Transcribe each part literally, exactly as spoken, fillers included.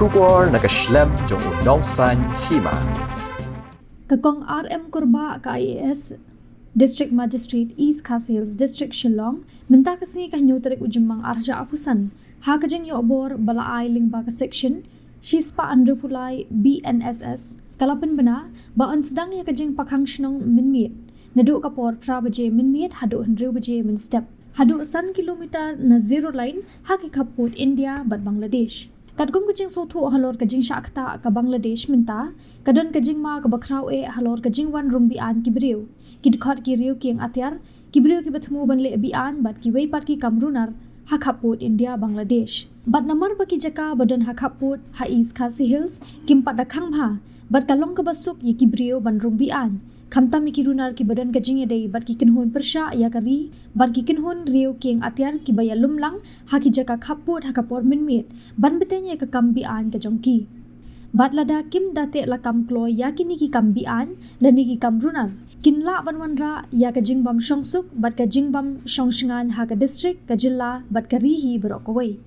Khubor na ka shlem jong u nongsan hima. Ka Kong R M Kurbah, ka I A S, District Magistrate, East Khasi Hills District, Shillong, mynta ka sngi ka hynñiew tarik u Jymmang ar hajar arphew san, ha ka jingïoh bor ba la ai lyngba ka Section shispah hynriewphew lai B N S S, ka la pynbna ba yn sdang ïa ka jingpakhang shnong mynmiet naduh ka por phra baje mynmiet haduh hynriew baje mynstep, haduh san kilometer na zero line ha ki khappud India bad Bangladesh. Katkum ka jingsngewthuh halor ka jingshah ktah ka Bangladesh mynta, ka don ka jingma kaba khraw eh halor ka jingwan rung be-aiñ ki briew, ki dkhot ki riew kieng atiar, ki briew kiba thmu ban leh be-aiñ bad kiwei pat ki kam runar ha khappud India Bangladesh. Bad namar ba ki jaka ba don ha khappud ha East Khasi Hills kim pat da khang bha, bad ka long kaba suk ïa ki briew ban rung be-aiñ, khamtam ïa ki runar kiba don ka jingïadei bad ki kynhun pyrshah ïa ka ri bad ki kynhun riew kieng atiar kiba ïalum lang ha ki jaka khappud ha ka por mynmiet ban bteng ïa ka kam be-aiñ ka jong ki. Bad lada kim da teh lakam kloi ïa kine ki kam be-aiñ lane ki kam runar, kin lah ban wanrah ïa ka jingbym shongsuk bad ka jingbym shongshngaiñ ha ka district, ka jylla bad ka ri hi baroh kawei.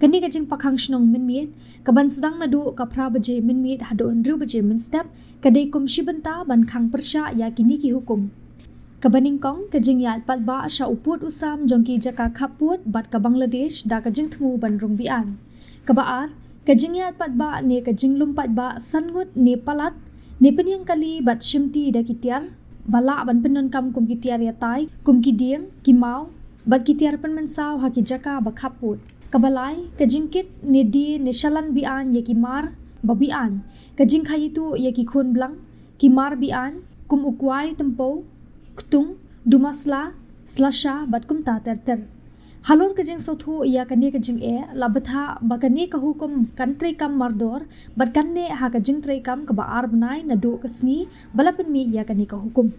Kane ka jingpakhang shnong mynmiet, kaban sdang naduh ka phra baje mynmiet haduh hynriew baje mynstep, ka dei kum shi bynta ban khang pyrshah ïa kine ki hukum. Kaba nyngkong, ka jingïaid paidbah sha u pud u sam jong ki jaka khappud bad ka Bangladesh da ka jingthmu ban rung be-aiñ. Kaba ar, ka jingïaid paidbah ne ka jinglum paidbah san ngut ne palat ne pynïeng kali bad shimti da ki tiar ba lah ban pyndonkam kum ki tiar ïatai, kum ki dieng, ki maw bad ki tiar pynmynsaw ha ki jaka ba khappud. Kaba lai, ka jingkit ne die ne shalan be-aiñ ïa ki mar ba be-aiñ, ka jingkha ïuh ïa ki khun blang, ki mar be-aiñ kum u kwai tympew, ktung, duma sla, sla sha bad kumta ter ter. Halor ka jingsngewthuh ïa kane ka jingeh, la bthah ba kane ka hukum kan treikam mardor bad kan neh ha ka jingtreikam kaba ar bnai naduh ka sngi ba la pynmih ïa kane ka hukum.